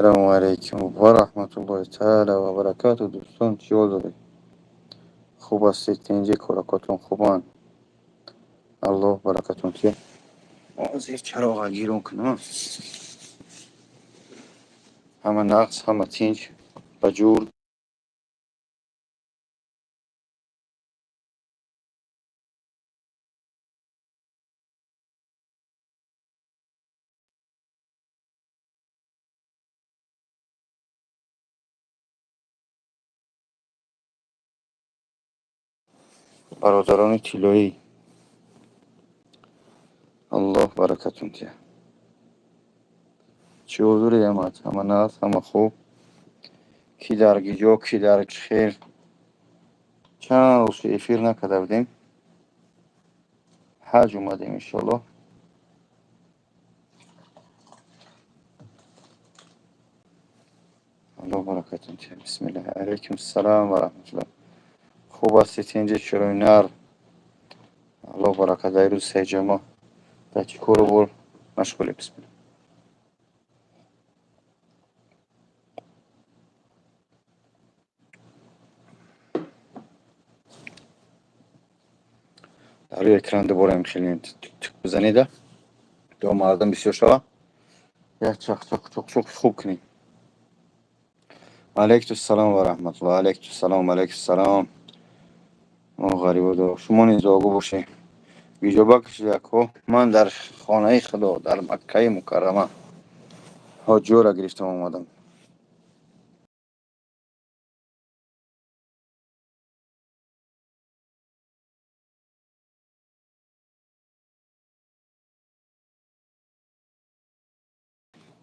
Ассалому алайкум ва раҳматуллоҳи таала ва баракату. Дӯстон, чӣ ҳол доред? Хуб ҳастед? Тинҷи, коракотон хубанд? Аллоҳ баракатон тиҳад. Ҳозир чароға гирон кунам. Ҳама нағз, ҳама тинҷ, ба ҷур. Бародарони тиллоӣ, Аллоҳ баракатон диҳад. Чӣ ҳол доред ҳамат? Ҳама нағз, ҳама хуб? Ки дар гиҷо, ки дар хер. Чанд рӯз эфир накарда будем. Ҳаҷ омадем, иншоаллоҳ. Аллоҳ баракатон диҳад. Бисмиллаҳ. Алайкум ассалом ва раҳматуллоҳ. Хуб ҳастед, тинҷи, чирои нар? Аллоҳ баракат. Дар рӯзи сеҷама дар чӣ кору бор машғулем? Бисмилла. Дар рӯи экран дубора хеле тук бизанеда, то мардум бисёр шава. Як чақ чақ чуқ чуқ хуб кунед. Алайкум ассалом ва раҳматуллоҳ. Алайкум ассалом, алайкум ассалом. О, ғарибодо, шумо низ дуогӯ бошед. Иҷоба кашидако. Ман дар хонаи Худо, дар Маккаи Мукаррама ҳоҷиёра гирифтам омадам.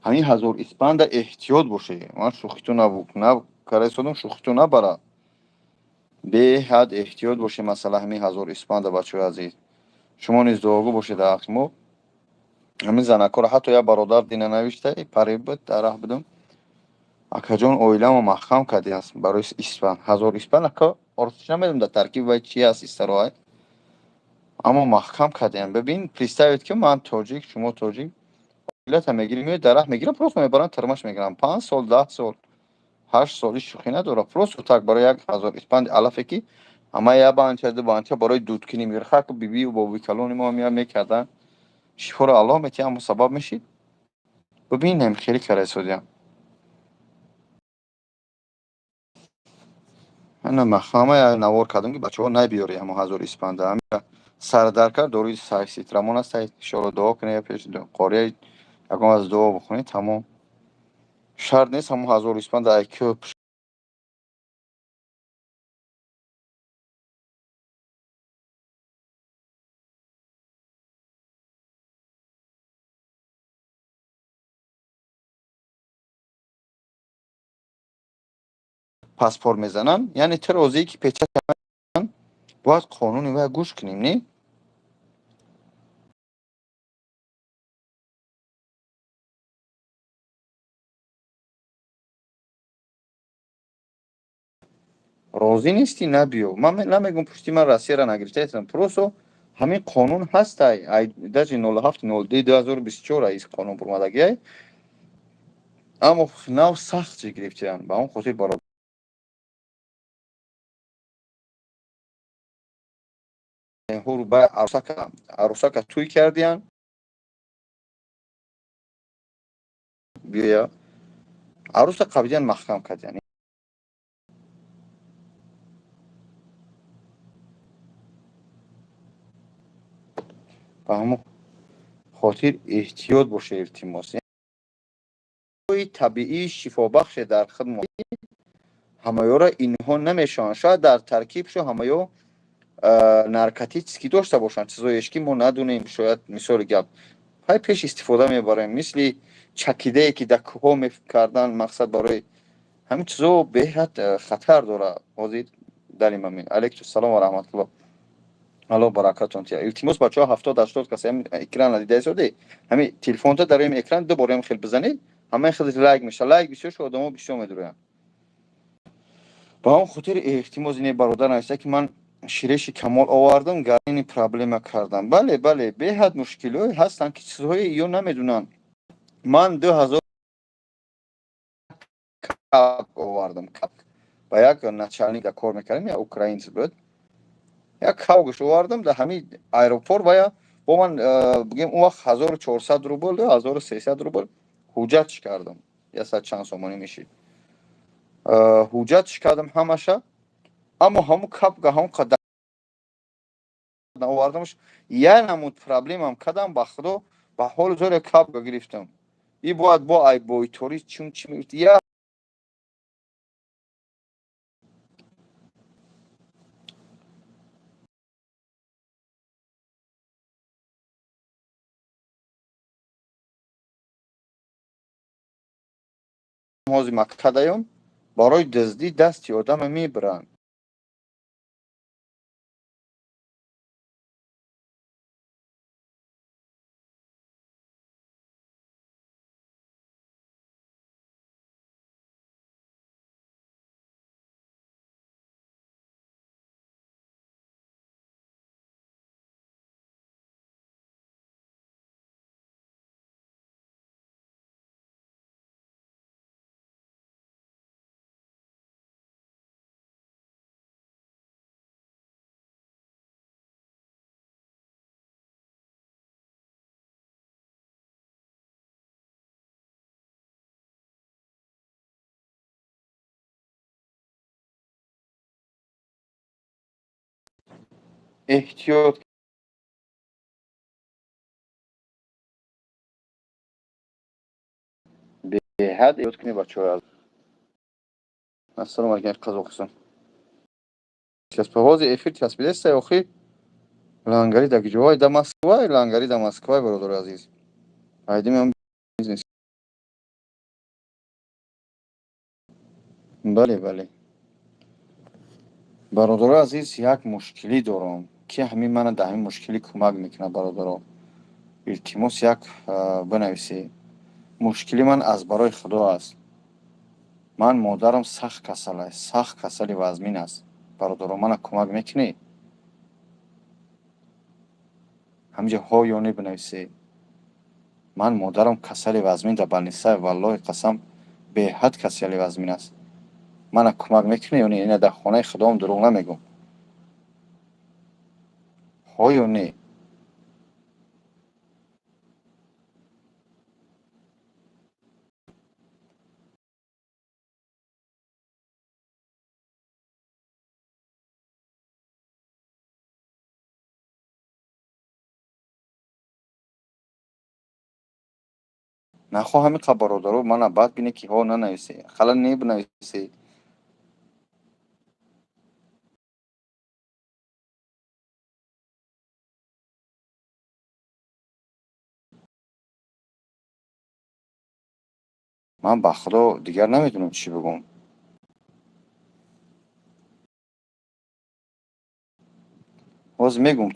Ҳамин ҳазор испанда эҳтиёт бошед. Ман шӯхиту накарда шӯхиту набара. Беҳад эҳтиёт бошед, масъала ҳамин ҳазор испанда, бачаҳои азиз. Шумо низ дуогӯ бошед дар ҳаққи мо. Ҳамин занакҳоро ҳатто як бародар дина навишта, париб буд, дар раҳ будам. Акаҷон, оиламо маҳкам кардиаст барои испанд. Ҳазор испанд, ака, орзуш намедонам дар таркиби вай чи аст, истароай. Аммо маҳкам кардиам. Бибин, представить ки ман тоҷик, шумо тоҷик. Оилата мегирӣ, меои дар раҳ мегирам, просто мебаранд, тирмаш мегиранд. 5 сол, 10 сол, 8 сол ҳеҷ шӯхӣ надорад. Просто так барои як ҳазор испанди алафе ки ама як банча, ду банча барои дудкунӣ мирхак бибию боби калони мо ҳам мекарданд. Шифоро Аллоҳ метиҳад, аммо сабаб мешид. Бибинем, хеле карайсодиям. Ана ҳама як навор кардам, ки бачаҳо набиёри ҳамо ҳазор испанда. Ҳамин сардар кард, дорои ситрамон аст, иншоалло дуо кунед, пеш қория ягон аз дуо бихонед, тамом. Шарт нест ҳамон ҳазор испанда ай кӯ паспорт мезананд. Яъне ту розие ки печать бояд қонуни вай гӯш кунем, не? Розӣ нестӣ, набиё. Ман намегӯм пушти ман Россияро нагирифтаестам. Просто ҳамин қонун ҳастай. Ай даже 07.02.2024 ай қонун бурмадагиай. Аммо нав сахт чӣ гирифтиянд. Ба он хотир бародар арӯсака тӯй кардиянд, биёя арӯса қабидиян, маҳкам кардиянд. Ба ҳамон хотир эҳтиёт бошед, илтимос. Табиии шифобахше дар худ ҳамаёро инҳо намешаванд. Шояд дар таркибшо ҳамаё наркотический дошта бошанд, чизоеш ки мо надонем. Шояд, мисоли гап, ҳай пеш истифода мебарем, мисли чакидае ки дар кӯҳҳо мекарданд, мақсад барои ҳамин чизо беҳад хатар дорад. Ҳозир дар ин момент. Алайкум ассалом ва раҳматуллоҳ. Аллоҳ баракатон тиҳад. Илтимос, бачаҳо, 70-80 кас ҳамин экран дида истоде. Ҳамин телефонта дар ин экран ду бор ҳам хел бизанед, ҳамаи хел лайк мешавад. Лайк бисёр шуд, одамо бисёр медуроянд. Ба он хотир эҳтимоз ине бародар нависта, ки ман ширеши камол овардам, гарини проблема кардам. Бале, бале, беҳад мушкилиҳое ҳастанд, ки чизҳое ё намедунанд. Ман 2000 Овардам, ба як начальника кор мекардем, як украинец буд, як кавгаш овардам дар ҳамин аэропорт. Вая бо ман, бигем, он вақт 1400 рубл, 1300 рубл ҳуҷҷатш кардам, яксад чанд сомонӣ мешид. Ҳуҷҷатш кардам ҳамаша, аммо ҳамун капга ҳамун қадар овардамш, як намуд проблемам кардам. Ба худо, ба ҳоли зор капга гирифтам. И бояд бо ай бойторӣ чун чи мегуфт я. Ҳози маккадаём барои дуздӣ дасти одама мебаранд. Эҳтиёт, беҳад эҳтиёт кунед, бачаҳои. Ассалому алайкум. Қазоқистон ҳозир эфир часпидаста. Охир лангари да куҷовай? Да Москвай, лангари да Москвай. Бародари азиз, айдимам бизнес. Бале, бале, бародари азиз, як мушкилӣ дорам, ки ҳамин мана дар ҳамин мушкилӣ кӯмак мекунад. Бародаро, илтимос, як бинависед. Мушкили ман аз барои худо аст. Ман модарам сахт касал аст, сахт касали вазмин аст. Бародаро, мана кӯмак мекунед? Ҳаминҷа ҳо ё не бинависед. Ман модарам касали вазмин дар больница, валлоҳи қасам, беҳад касали вазмин аст. Мана кӯмак мекунед ё не? Ина дар хонаи худоам дурӯғ намегӯм. Ҳо ё не? Нахоҳам иқа, бародаро, мана баъд бине, ки ҳо нанависе, ақаллан не бинависе. Ман ба худо дигар намедонам чӣ бигӯм. Ҳозир мегӯм.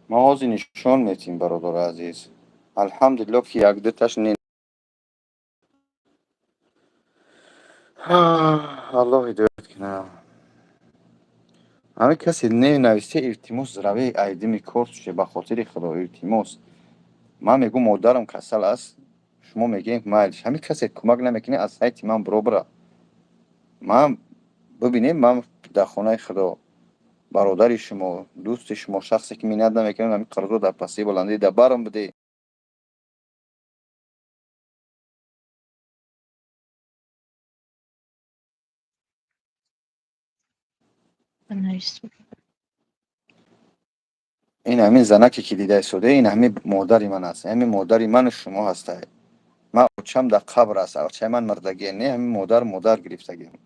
Ма ҳозир нишон метиҳем, бародари азиз. Алҳамдулилло, ки якдуташ не. Аллоҳ ҳидоят кунад. Ҳамин касе не нависте, илтимос, раве айдими корт ше, ба хотири худо, илтимос. Ман мегӯм, модарам касал аст, шумо мегӯем майлиш. Ҳамин касе кӯмак намекунед, аз сайти ман биробира. Ман бибинем, ман дар хонаи худо бародари шумо, дӯсти шумо, шахсе ки миннат намекунад, ҳамин қарзо дар пастии баландӣ дар барам буде. Бинавис. Ин ҳамин занаке ки дида истода, ин ҳамин модари ман аст, ҳамин модари ману шумо ҳастае. Ман очам дар қабр аст, очаи ман мурдагӣ не, ҳамин модар гирифтагиам.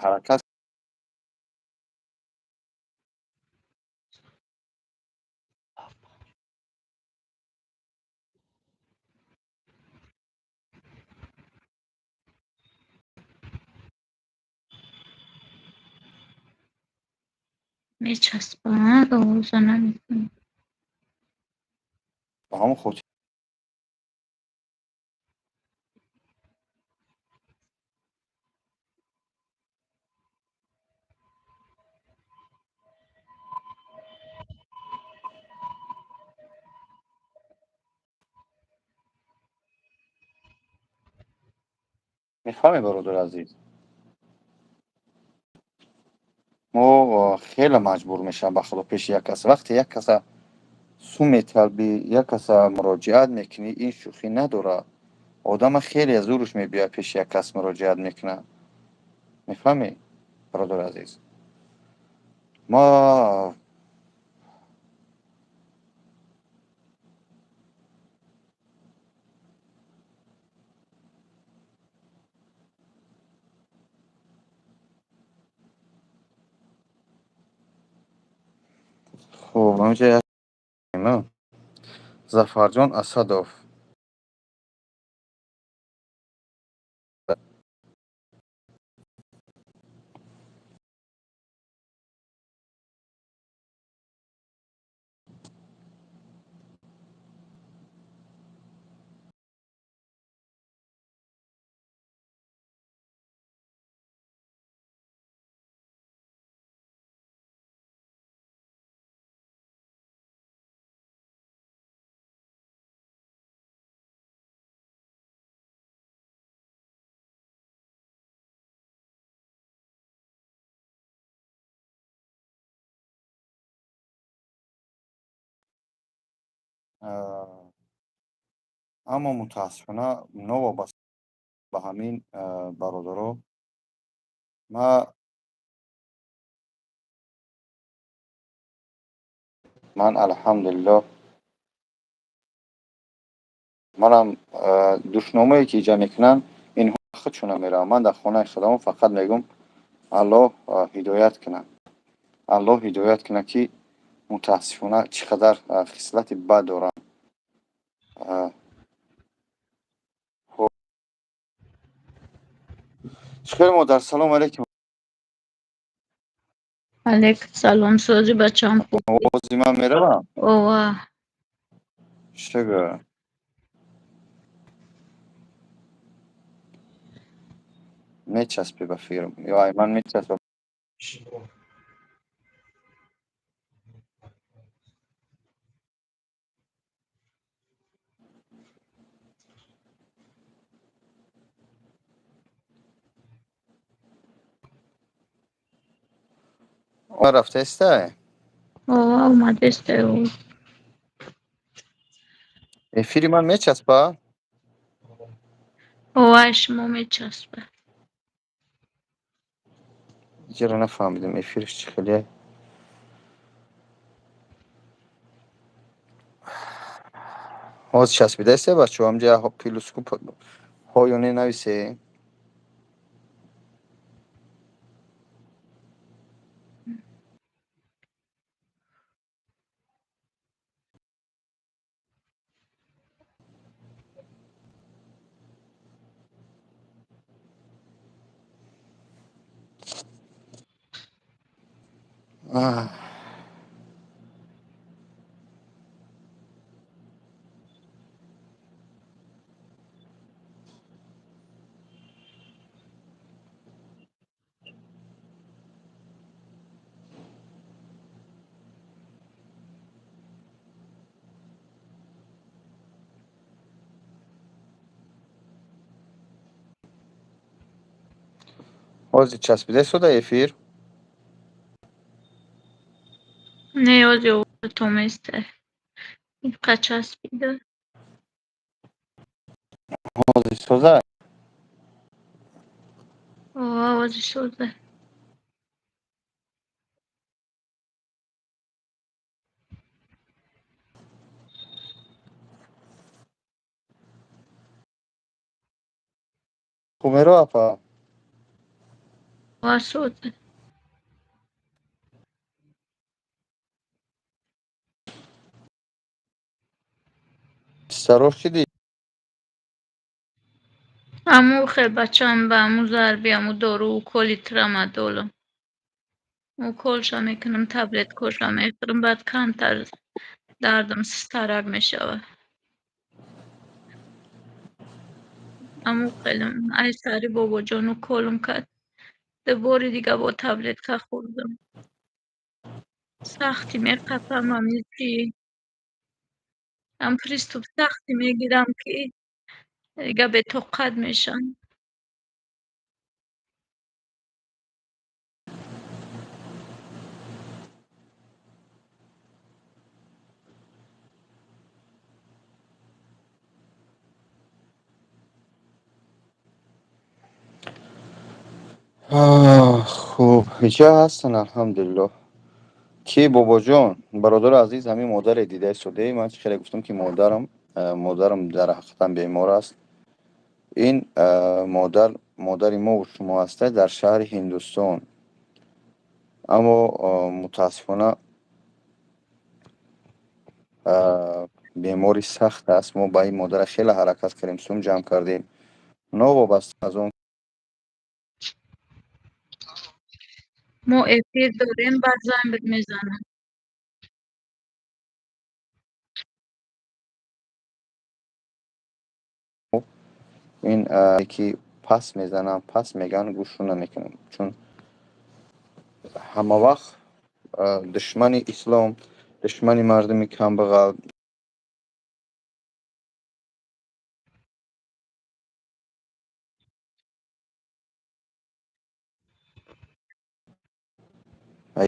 Ҳаракат. Мечаспад, овоза намекунад. Ба ҳамон хотир мефаҳмӣ, бародари азиз, мо хеле маҷбур мешавам, ба худо, пеши як кас. Вақте як каса сум металбӣ, як каса муроҷиат мекунӣ, ин шӯхӣ надорад. Одама хеле зӯруш мебиёяд, пеши як кас муроҷиат мекунад. Мефаҳмӣ, бародари азиз? Ма хуб, ҳаминҷа Зафарҷон Асадов. Аммо мутаассифона, новобаста ба ҳамин, бародаро, ман, алҳамдулиллоҳ, манам душномое ки иҷа мекунанд, инҳо худшона мераванд. Ман дар хонаи худамон фақат мегӯм: Аллоҳ ҳидоят кунад, Аллоҳ ҳидоят кунад, ки мутаассифона чӣ қадар хислати бад доранд. Хуб, чӣ хел, модар? Салому алейкум. Алейкум салом, сози, бачам, хуб? Овози ман меравам? Ова. Шугр. Мечаспӣ, ба фикрам, ё ай ман мечаспам? Рафтаестай? Ова, омадестай. Эфири ман мечаспа? Ова, шумо мечаспа. Чаро нафаҳмидам, эфирш чӣ хеле. Ҳозир часпидаесте, бачаҳо? Ҳамҷа плюску ҳо ё не нависе. Ҳозир часпида истода эфир? Не, ҳозир овозатон местай. Часпида. Ҳозир соза? Ова, ҳозир соза. Хуб меро, апа? Ова, соза. Сарош чӣ дид? Аму хел, бачам, ба аму зарби, аму дору, уколи трамадолам. Уколша мекунам, таблеткоша мехӯрам, баъд камтар дардам сустарак мешавад. Аму хелам ай сари бобоҷон уколам кард. Ду бори дига бо таблетка хӯрдам. Сахти меқапам ами чи ам приступ сахти мегирам, ки дига бетоқат мешавам. Хуб, ҳеҷа ҳастанд, алҳамдулиллоҳ. Ки бобоҷон, бародари азиз, ҳамин модаре дидаи содаи ман, чи хеле гуфтам, ки модарам дар ҳақиқатан бемор аст. Ин модар модари мову шумо ҳаста дар шаҳри Ҳиндустон, аммо мутаассифона бемори сахт аст. Мо ба ин модара хеле ҳаракат кардем, сум ҷамъ кардем, новобаста аз он Мо эфир дорем, баъд занг мезанам. Ин ки пас мезанам, пас меган, гӯшу намекунам, чун ҳама вақт душмани ислом, душмани мардуми камбағал.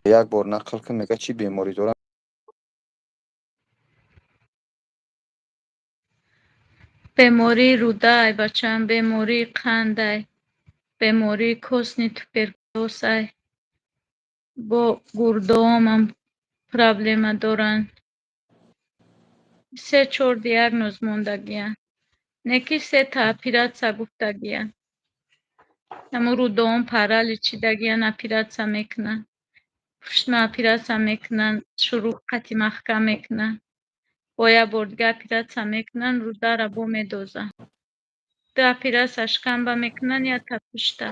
Як бор нақл кун, мега чӣ беморӣ дорам. Бемории рӯдай, бачам, бемории қандай, бемории костный туберкулёзай, бо гурдоомам проблема доранд. Се чор диагноз мондагиянд, не ки сета оператсия гуфтагиянд. Ҳамун рӯдаом паралич шидагиянд, оператсия мекунанд, пуштма оператсия мекунанд, шуруқ қати маҳкам мекунанд, бо як бор дига оператсия мекунанд, рӯдара бо медозанд. Ду оператсия шикамба мекунанд, якта пушта.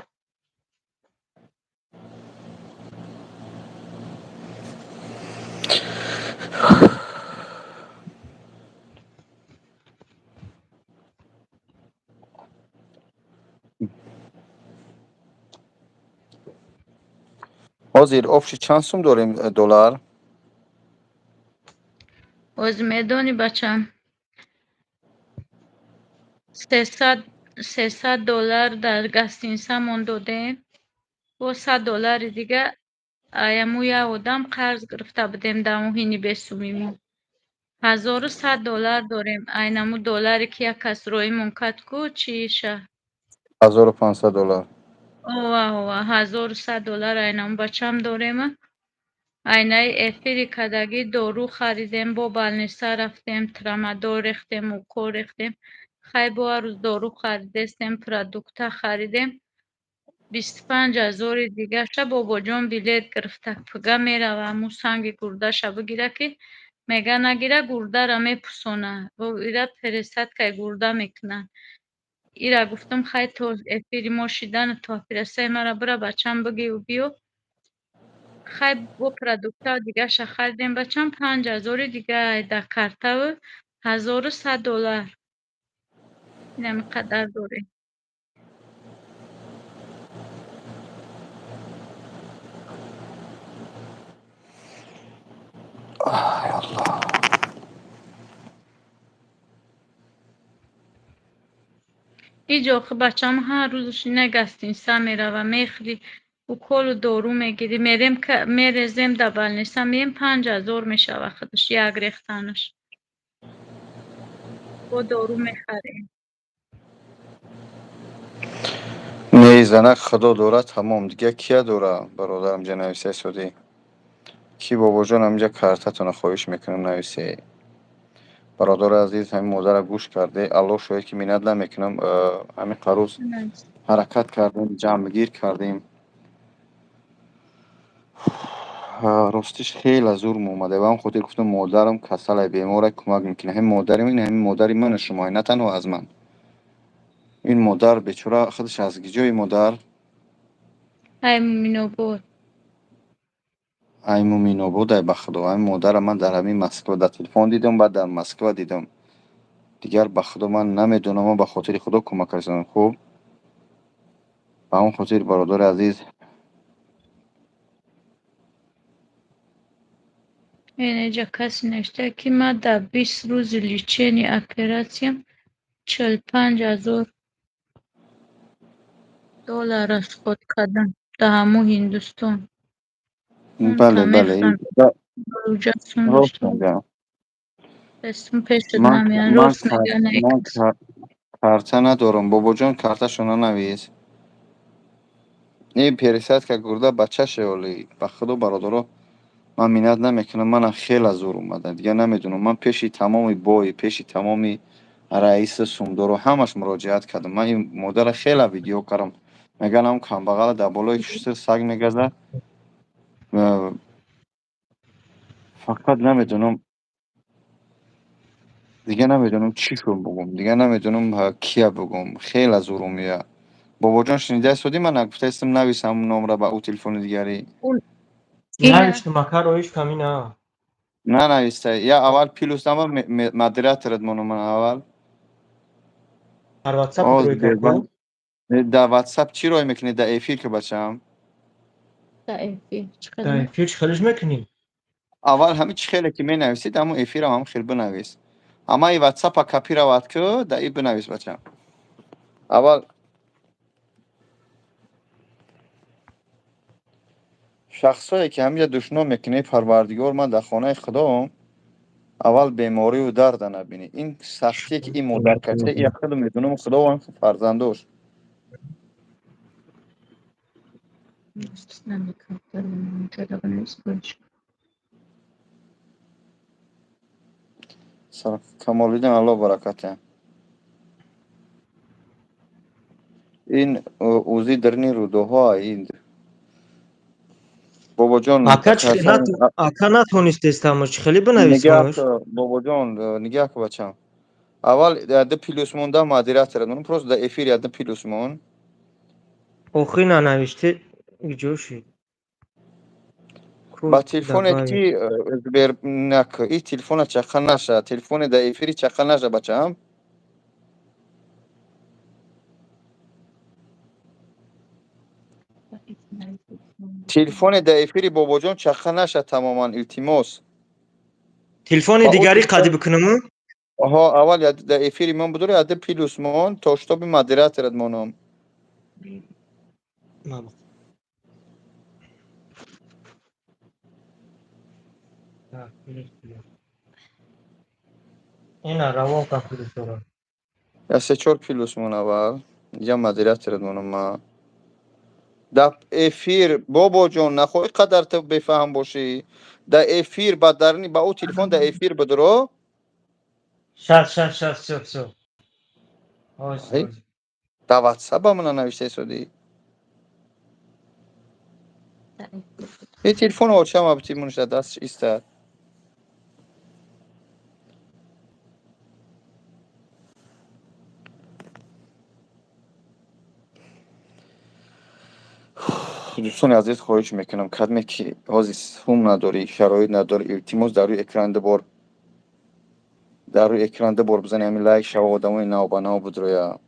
Ҳозир общий чанд сум дорем доллар? Ҳозир медонӣ, бачам, 300 доллар дар гостиницамон додем, бо 100 доллари дига аяму як одам қарз гирифта будем дар муҳини бесумимо. 1100 доллар дорем, айнаму долларе ки як кас роимон кард ку чиша. 1500 доллар. Ова, ова, 1100 доллар айнаму бачам дорема. Айнаи эфири кадагӣ дору харидем, бо больница рафтем, трамадол рехтем, укол рехтем. Хай, бо ҳар рӯз дору харидестем, продукта харидем. 25 ҳазори дигаша бобоҷон билет гирифта, пуга мерава, ҳамун санги гурдаша бигира, ки мега нагира, гурдара мепусона, ира пересадкаи гурда мекунанд. Ира гуфтам, хай, то эфири мо шидану то оператсияи мара бира, бачам, бигиву биё. Хай, бо продукта дигаша харидем, бачам, 5000-и дига дар картаву 1100 доллар. Инами қадар дорем. Ай Аллоҳ. Иҷо охи, бачам, ҳар рӯзаш ина гостиница мерава, мехӯри, уколу дору мегирӣ, мерем, мерезем дар больница, меем, 5000 мешава худаш як рехтанаш. Бо дору мехарем. Не, занак худо дорад, тамом, дига кия дора? Бародарам ҷа нависаи содӣ ки бобоҷон, ҳаминҷа картатона хоҳиш мекунам, нависе. Бародари азиз, ҳамин модара гӯш карде, Аллоҳ шоҳид, ки миннат намекунам. Ҳамин қарӯз ҳаракат кардем, ҷамъгир кардем. Ростиш, хеле зурм омада, ба ҳам хотир гуфтам, модарам касалай, беморай, кӯмак мекунад. Ҳамин модари ин, ҳамин модари ману шумо, на танҳо аз ман. Ин модар бечора худаш аз ҷои модар. Ай, Муминобод. Ай Муминобод, ай, ба худо, ай модара ман дар ҳамин Москва дар телефон дидам, баъд дар Москва дидам. Дигар, ба худо, ман намедонам. Ман ба хотири худо кӯмак расонам. Хуб, ба ҳамон хотир, бародари азиз. Инҷа касе навишта, ки ман дар 20 рӯзи лечение оператсиям 45 000 доллар расход кардам дар ҳамун Ҳиндустон. Бале, бале. Рост. Рост мегӯям. Пешат намеян, рост мегӯян. Ман карта надорам, бобоҷон, карташо нанавис. И пересадка гурда бачаше. Оли, ба худо, бародаро, ман миннат намекунам. Манам хела зур омада, дигар намедонам. Ман пеши тамоми бой, пеши тамоми раиси сумдоро ҳамаш муроҷиат кардам. Ман ин модара хела видео кардам. Мегӯян, ам камбағала дар болои киштир саг мегазад. Фақат намедонам, дигар намедонам чӣ шуд бугум, дигар намедонам кия бугум. Хела зурум меояд. Бобоҷон, шунида истодӣ? Ман нагуфтаистам, навис ҳамун номра ба ӯ телефони дигарӣ. Навиштум, ака, роиш камина. Нанависта. Я аввал плюс нама, модераторат монам ман аввал. Дар WhatsApp рӯй кард. Дар WhatsApp чӣ рой мекунӣ? Дар эфир ки, бачаам. Дар эфир. Дар эфир чӣ хелиш мекунӣ? Аввал ҳамин чӣ хеле ки менависид, ҳамун эфирам ҳамун хел бинавис. Ҳамаи ватсапа копировать ку, дар и бинавис, бачаам, аввал. Шахсое ки ҳаминҷа душном мекунӣ, Парвардигор, ман дар хонаи худом аввал беморию дарда набинӣ. Ин сахтие ки ин модар кашида, ия худу медонам, худованд, фарзандош. Камолиддин, Аллоҳ баракат. Ин узи дарни рӯдоҳо, ин бобоҷон. Ака, натонистестам, чӣ хеле бинависмаш? Бобоҷон, нигаҳ ку, бачам, аввал ду плюс монда, модератора ну просто дар эфир ду плюс мон. Охи, нанавиште, ҷо шид? Ба телефоне ки нак, и телефона чақа наша, телефоне дар эфири чақа наша, бачаам. Телефоне дар эфири, бобоҷон, чақа наша тамоман, илтимос. Телефони дигари қади бикунам? Ҳо, аввал дар эфири мон будури, ади плюс мон, то чтобы модераторат монам. Ина равон кан плюсора. Я се чор плюс мон, аввал я модераторат монам. Ма дар эфир, бобоҷон, нахоҳӣ қадар ту бефаҳм бошӣ. Дар эфир ба дарни ба ӯ телефон дар эфир будуро. Шаш, шаш, шаш, всё, всё. Дар ватсап ба мана навишта истодӣ. И телефон очам абти мунша даст истад. Дӯстони азиз, хоҳиш мекунам, кадме ки ҳозир сум надорӣ, шароит надорӣ, илтимос, дар рӯи экран дубор, дар рӯи экран дубор бизани, ҳамин лайк шава, одамои навбанав будроя.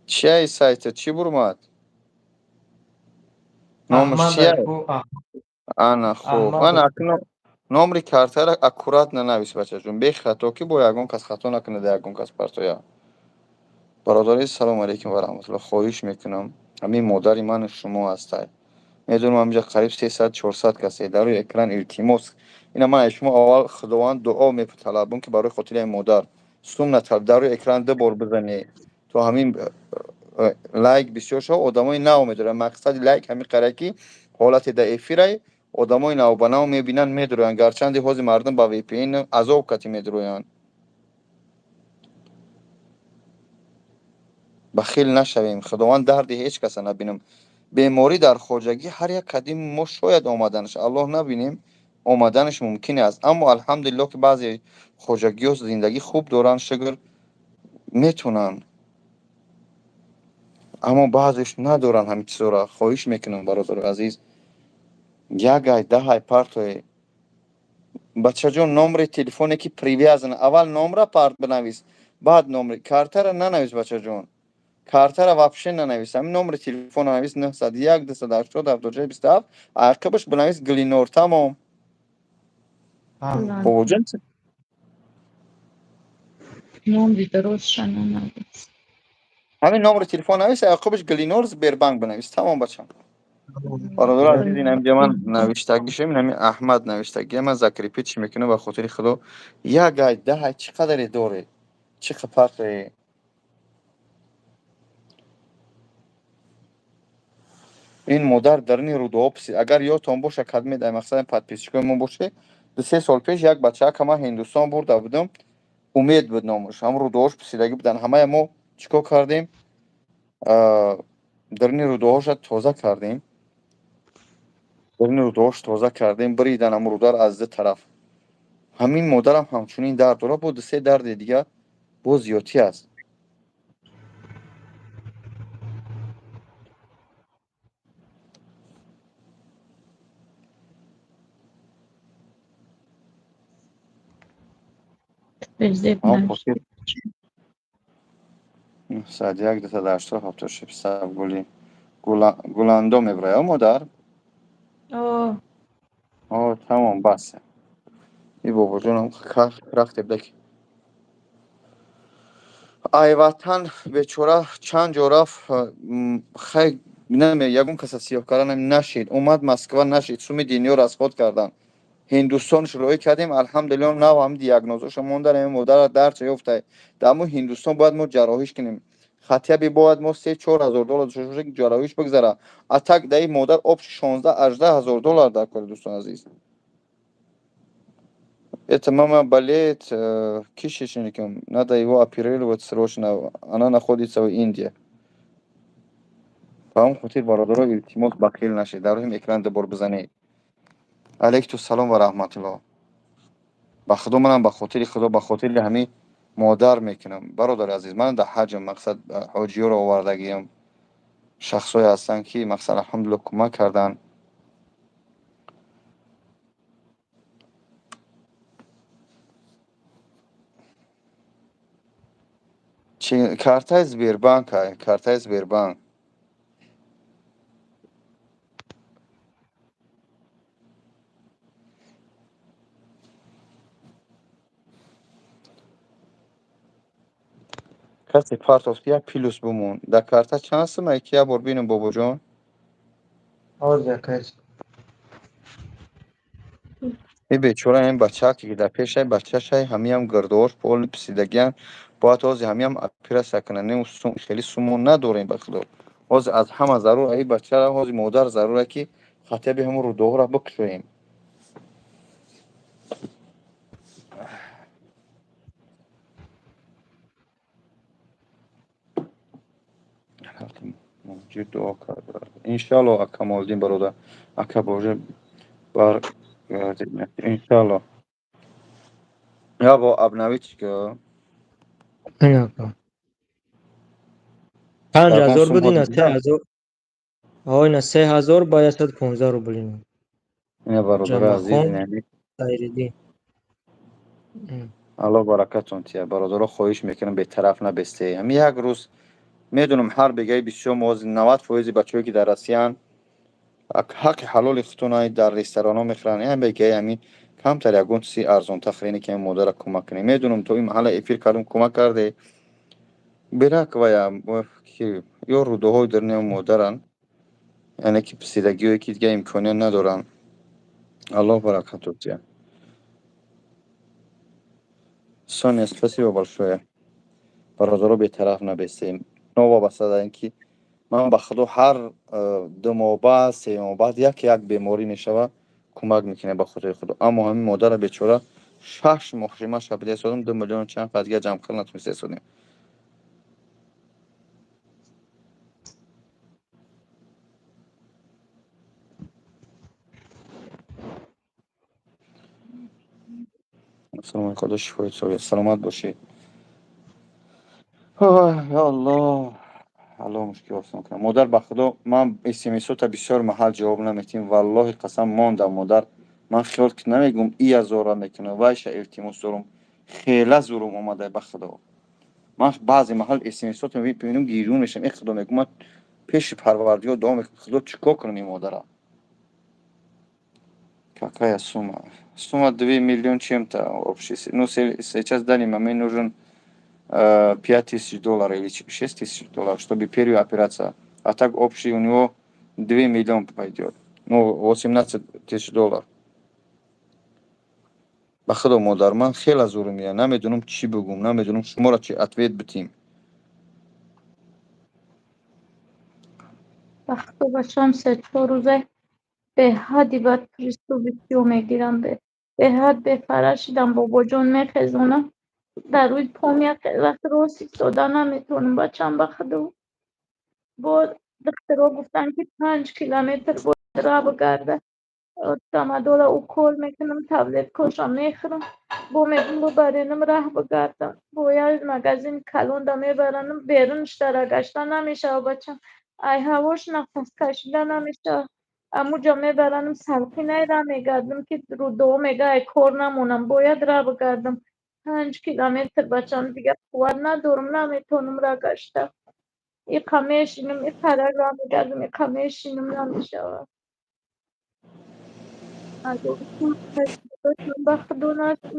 Чияи сайта чӣ бурмад, номаш чия? Ана, хуб, ана акнун номри картаро аккуратно навис, бачаҷон, бехато, ки бо ягон кас хато накунад, ягон кас партоя. Бародари, салому алейкум ва раҳматулло. Хоҳиш мекунам, ҳамин модари ману шумо ҳастай. Медонам, ҳаминҷа қариб 300, 400 касе дар рӯи экран. Илтимос, ина ман аз шумо аввал Худованд дуо металабам, ки барои хотири модар сум наталаб, дар рӯи экран ду бор бизанӣ, то ҳамин лайк бисёр шава, одамои нав медоранд. Мақсади лайк ҳамин қаре ки ҳолате дар эфирай одамои навбанав мебинанд, медуроянд. Гарчанде ҳозир мардум ба VPN азоб кати медуроянд. Бахил нашавем, Худованд дарди ҳеҷ каса набинам. Беморӣ дар хоҷагӣ ҳар як кадим мо шояд омаданаш, Аллоҳ набинем. Омаданаш мумкин аст, аммо алҳамдулилло, ки баъзе хоҷагиҳо зиндагӣ хуб доранд, шукр, метавонанд, аммо баъзеш надоранд ҳамин чизҳоро. Хоҳиш мекунам, бародари азиз, як ай 10 ай партое. Бачаҷон, номери телефоне ки привязан, аввал номра парт бинавис, баъд номери картара нанавис. Бачаҷон, картара вообще нанавис, ҳамин номери телефон навис: 901 280 76 27. Ақибаш бинавис Глинор, тамом. Бобоҷон. Номри дурустша нанавис. Ҳамин номери телефон навис, ақибаш Глинор, Сбербанк бинавис, тамом. Бачам, бародаро азиз, ин ҳамҷа ман навиштагишем, ин ҳамин Аҳмад навиштагия, ман закрепить чӣ мекунам. Ба хотири Худо, як ай, 10 ай, чӣ қадаре доре, чӣ партое. Ин модар даруни рӯдаҳо писид. Агар ёдтон боша, кадме дар мақсади подписчикои мо боше, 2-3 сол пеш як бачаака ман Ҳиндустон бурда будам, Умед буд номаш, ҳам рӯдаҳош писидагӣ буданд. Ҳамая мо чӣ кор кардем? Даруни рӯдаҳоша тоза кардем, даруни рӯдаҳош тоза кардем, биридан ҳам рӯдаро аз ду тараф. Ҳамин модарам ҳамчунин дард дорад, бо ду-се дарди дигар боз зиёдтӣ аст. Безеб. Ҳам хотир 901 280 76 гули Гуландо меброяд, модар. О. О, тамом, бас. И бобоҷонам рафте буда, ки ай ватан бечора чанд ҷо рафт, хай наме, ягон каса сиёҳ кардан нашид. Омад Москва, нашид, суми дунё расход кардан. Ҳиндустон шурӯъ кардем, алҳамдулилло, нав ҳам диагнозоша мондан. Ами модара дард ёфта, дар мо Ҳиндустон бояд мо ҷарроҳиш кунем, хотя бы бояд мо 3-4 ҳазор доллар дошта бошем, ки ҷарроҳиш бигзара. А так даи модар общий 16-18 ҳазор доллар дар кори. Дӯстон азиз, эта мама болеет кишечником, надо его оперировать срочно, она находится в Индии. Ба ҳамон хотир, бародаро, илтимос, бахил нашед, дар рӯҳим экран дубор бизанед. Алейкум салом ва раҳматуллоҳ. Ба Худо, манам ба хотири Худо, ба хотири ҳамин модар мекунам. Бародари азиз, ман дар ҳаҷам, мақсад, ҳоҷиёро овардагиам, шахсое ҳастанд, ки мақсад, алҳамдулилло, кӯмак карданд. Чи картаи Сбербанк, картаи Сбербанк. Касе партофт, як плюс бимон. Дар карта чанд сума, ки як бор бинем, бобоҷон? Ҳозир, акай. И бечора ин бачаке, ки дар пешай бачашай, ҳамиам гирдош поли писидагиан, бояд ҳозир ҳамиам операция кунанд. Не, хеле сумо надорем, ба Худо. Ҳозир аз ҳама зарур аи бачара, ҳозир модар зарура, ки хотя бы ҳамон рӯдаҳоро бикушоем. Дуо кард, иншалло. Камолиддин бародар, ака боже бар, иншалло. Я бо обновить ка. 5000 буд, ина 3000. Ҳо, ина 3000 ба 115 рубл ина. Ина, бародари азиз. Хайриддин. Аллоҳ баракатон тия. Бародаро, хоҳиш мекунам, бетараф набесте. Ҳами як рӯз, медонам, ҳар бегаи бисёр мо 90 фоизи бачаҳое, ки дар Россиянд, ҳаққи ҳалоли худтон дар ресторанҳо мехӯранд. Ям бегаи ҳамин камтар ягон чизи арзонтар хӯрена, ки ҳамин модарро кӯмак кунем. Медонам, то ин маҳалла эфир кардем, кӯмак карде берак вая, ки ё рӯдаҳои даруни модаранд, яъне ки писидагиҳое, ки дига имконият надоранд. Аллоҳ баракатут диҳад. Соня, спасибо большое. Бародаро, бетараф набестем, новобаста дар ин ки ман, ба Худо, ҳар 2 моҳ баъд, 3 моҳ баъд як беморӣ мешавад, кӯмак мекунем, ба хотири Худо. Аммо ҳамин модара бечора 6 моҳ шима шабида истодам, 2 миллиону чанд қадр ҷамъ карда натуниста истодем. Ассалому алайкум, Худо шифои совия. Саломат бошед. Ё Аллоҳ. Аллоҳ мушкил осон кунад. Модар, ба Худо, ман СМС-ота бисёр маҳал ҷавоб наметиҳам. Валлоҳи қасам, мондам, модар. Ман хиёл ки намегум, ия зора мекунам, вайша илтимос дорум. Хела зурум омада, ба Худо. Ман баъзе маҳал СМС-ота мебинам, гирён мешавам. Э Худо, мегум, ман пеши Парвардигор дуо мекунам, Худо, чӣ кор кунам ин модара? Какая сумма? Сумма 2 миллион чем-то общий. Ну, сейчас в данный момент нужен 5 тысяч долларов или 6 тысяч долларов, чтобы первая операция. А так общий у него 2 миллиона пойдет. Ну, 18 тысяч долларов. Ба Худо, модар, ман хеле зурум меяд. Намедонам чӣ бигӯм, намедонам шуморо чӣ ответ битим. Ба Худо, бачаам, се-чор рӯза беҳадди бад приступ бисёр мегирам. Беҳад бефара шидам, бобоҷон, мехезонам. Дар рӯи пом як вақт рост истода наметавонам, бачаам, ба Худо. Бо духтаро гуфтанд, ки 5 километр бояд раҳ бигарда. Трамадола укол мекунам, таблеткошам мехӯрам. Бо мегӯм, бубаренам, раҳ бигардам. Бо як магазини калонда мебаранам, берунаш дара гашта намешавад, бачам. Ай ҳавош нафас кашида намешавад. Амуҷа мебаранам, салқинай раҳ мегардам, ки рӯдоҳо мега, ай кор намонам, бояд раҳ бигардам. 5 километр, бачам, дигар қувват надорам, наметавонам раҳ гашта. Иқа мешинам, иқадар раҳ мегардам, иқа мешинам, намешавад. Ба Худо,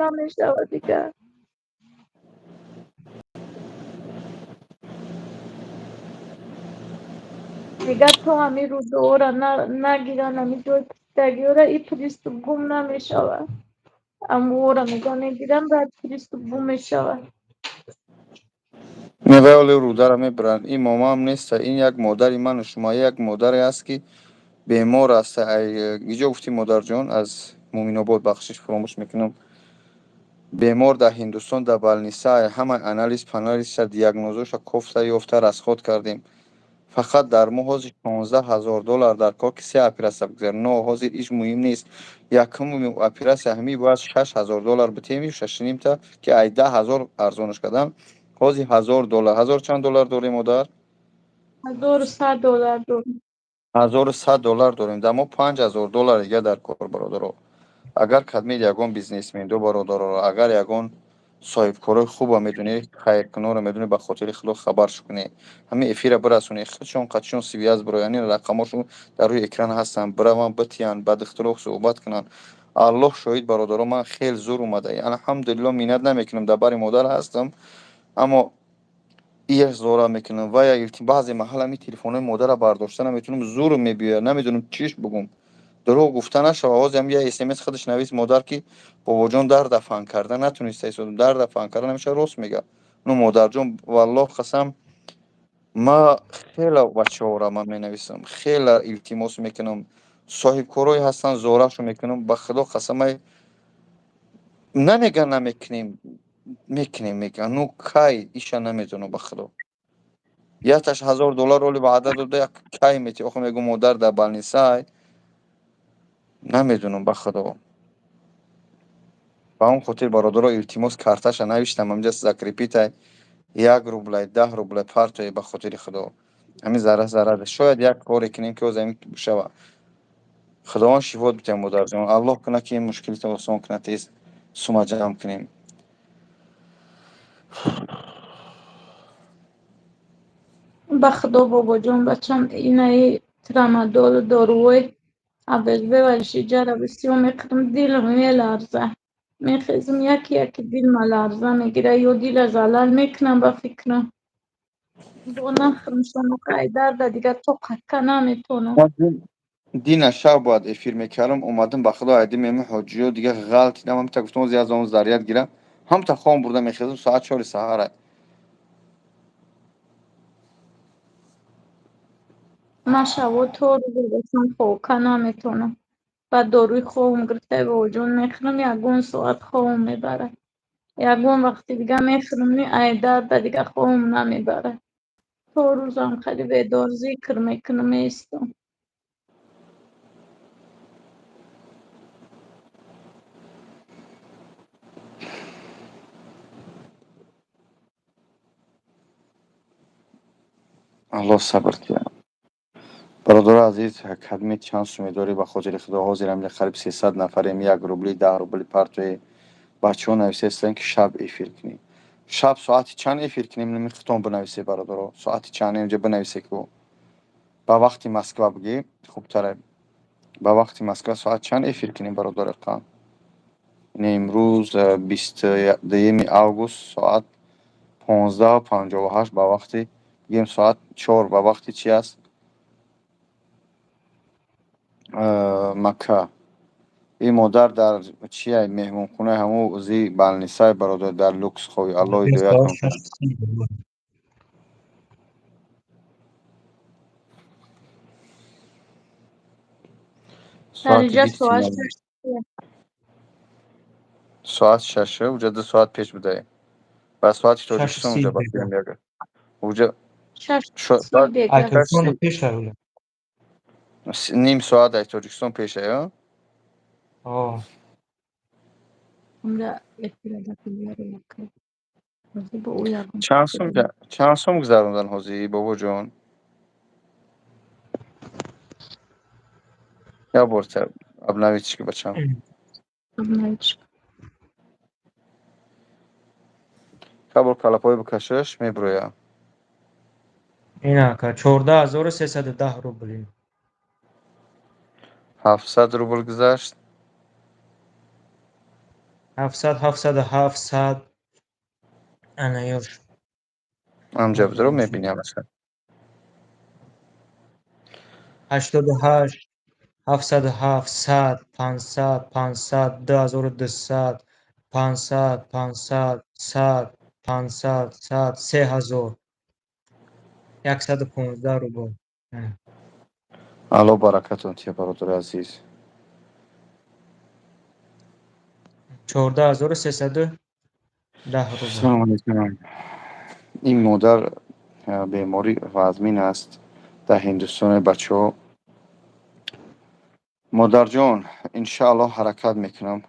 намешавад дигар. Мега, то ҳамин рӯдоҳоро нагиранд, ҳамин ҷои пӯшидагиҳоро, и приступ гум намешавад. Амуора мега, мегирам, баъд приступ гум мешавад. Меваёли рӯдара мебаранд. Ин момаам неста, ин як модари ману шумо, як модаре аст, ки бемор аст. Гиҷо гуфтӣ, модарҷон? Аз Муъминобод, бахшиш, фуромӯш мекунам. Бемор дар Ҳиндустон дар больница, ҳама анализ панализша, диагнозоша кофта ёфта, расход кардем. Фақат дар мо ҳозир 16 000 доллар дар кор, ки се оператсия бигзарем. Но ҳозир иш муҳим нест. Якум оператсия ҳамин бояд 6000 доллар битем, шашнимта, ки ай 10 000 арзонаш кардам. Ҳозир 1000 доллар, ҳазор чанд доллар дорем, модар? 1100 доллар дорем. 1100 доллар дорем. Дар мо 5000 доллар дига дар кор, бародаро. Агар кадмед ягон бизнесмендо, бародароро, агар ягон соҳибкорои хуба медонед, хайркуноро медонед, ба хотири Худо хабарш кунед, ҳамин эфира бирасонед, худшон қатишон связь бироян. Ин рақамошон дар рӯи экран ҳастанд, бираванд, битиянд, ба духтуро суҳбат кунанд. Аллоҳ шоҳид, бародаро, ман хел зур омада. Алҳамдулилло, миннат намекунам, дар бари модар ҳастам, аммо ияш зора мекунам ва баъзе маҳал ҳамин телефонҳои модарро бардошта наметавонам, зур мебиёяд, намедонам чиш бигӯм. Дурӯғ гуфта нашава. Ҳозир ҳам я СМС худаш навис модар, ки бобоҷон, дарда фаҳм карда натониста истодам, дарда фаҳм карда намешава. Рост мега. Ну, модарҷон, валлоҳ қасам, ма хела бачаҳоро ман менависам, хела илтимос мекунам, соҳибкорое ҳастанд, зорашо мекунам. Ба Худо қасамай, намеган намекунем, мекунем меган, ну кай, иша намедонам, ба Худо. Якташ 1000 доллар оли ваъда дода, як кай мети, охо, мегӯ, модар дар больницай, намедонам, ба Худо. Ба он хотир, бародаро, илтимос, карташа навиштам ҳаминҷа, закрепить ай, 1 рублай, 10 рублай партое, ба хотири Худо, ҳамин зарра зарра шояд як коре кунем, ки ҳозир ҳамин шава. Худованд шифот битиҳад, модарҷон. Аллоҳ кунад, ки ин мушкилито осон кунад, тез сума ҷамъ кунем. Ба Худо, бобоҷон, бачам, инаи трамадолу доруҳои обезболивающий ҷара бисёр мехӯрам, дилам меларза. Мехезам, яке яке дилма ларза мегира, ё дила залал мекунам, ба фикрам. Бо нахӯрам шоноқай дарда дигар тоқатка наметавонам. Дина шаб бояд эфир мекардам, омадам, ба Худо, айди меми ҳоҷиё дига ғалтидам, ҳамта гуфтам, ози аз он заряд гирам, ҳамта хом бурда мехезам, соат 4 саҳара. Ман шабо то рӯза бачам хобка наметавонам. Баъд доруи хобам гирифта, бобоҷон, мехӯрам, ягон соат хобам мебарад. Ягон вақти дига мехӯрам, ни ай дарда дига хобам намебарад. То рӯзам хеле бедор зикр мекунам, меистам. Аллоҳ сабр диҳад. Бародари азиз, кадме чанд суме дорӣ, ба хотири Худо, ҳозир ҳамин қариб 300 нафарем, 1 рубли, 10 рубли партои. Бачаҳо нависестанд, ки шаб эфир кунем. Шаб соати чанд эфир кунем? Ними худтон бинависе, бародаро, соати чанд инҷа бинависе, ку ба вақти Москва бигӣ хубтаре. Ба вақти Москва соат чанд эфир кунем, бародари қанд? Ин имрӯз 22-юми август, соат 15:58, ба вақти, бигем, соат 4 ба вақти чи аст? Макка. Ин модар дар чия, меҳмонхонаи ҳамун зи больницаи, бародар, дар люкс хоби. Аллоҳ ҳидоятон кунад. Дар Соати инҷа бисти соат нол 6. Соат 6, уҷа 2 соат пеш будаем ба соати Шашу Тоҷикистон. си Уҷа ба бега. филм яга уҷа 6:30 соат бега. Ай Тоҷикистон 6 пеш равила. Ним соат ай Тоҷикистон пеша. О. Унда эфира да яка. Ҳозир бо ӯ ягон Чанд сум, чанд сум гузарондан ҳозир, бобоҷон? Як бор обновить ки, бачам. Обновить. Як бор калапои бикашаш, меброя. Ина ака, 14 310 рубли. 700 рубл гузашт. 700, 707, 100, ана ёш. Амҷа бидро, мебини ҳамаша. 88, 707, 100, 500, 500, 2200, 500, 500, 100, 500, 100, 3115 рубл. Алло баракатон тия, бародари азиз. 14 310 рубл. Салому алайкум. Ин модар беморӣ вазмин аст дар Ҳиндустони, бачаҳо. Модарҷон, иншааллоҳ, ҳаракат мекунам.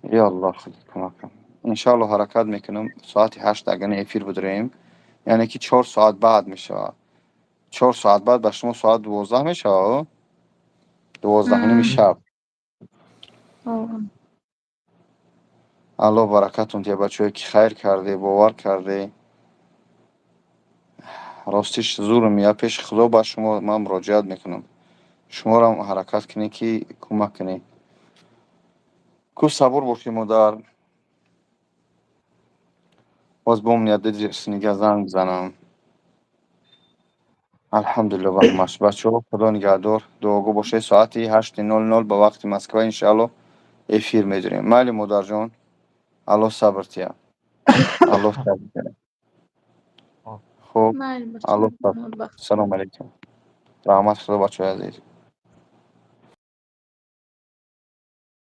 Ё Аллоҳ, худат кӯмак кун. Иншааллоҳ, ҳаракат мекунам, соати 8 агар эфир бидорем, яъне ки 4 соат баъд мешавад. 4 соат баъд ба шумо соат 12 мешавад, 12:30 шаб. Аллоҳ баракатон диҳад, бачаҳое ки хайр карде, бовар карде. Ростиш, зурм я пеши Худо ба шумо ман муроҷиат мекунам. Шуморам ҳаракат кунед, ки кӯмак кунед. Ку сабур бошед, модар. Боз бом нига занг бизанам. Алҳамдулилло ба ҳамаш. Бачаҳо, Худо нигаҳдор, дуогӯ бошед. Соати 8:00 ба вақти Москва, иншааллоҳ, эфир медорем. Майли, модарҷон, Аллоҳ сабр диҳад, Аллоҳ сабр диҳад. Хуб, Аллоҳ. Салому алайкум, раҳмати Худо, бачаҳои азиз.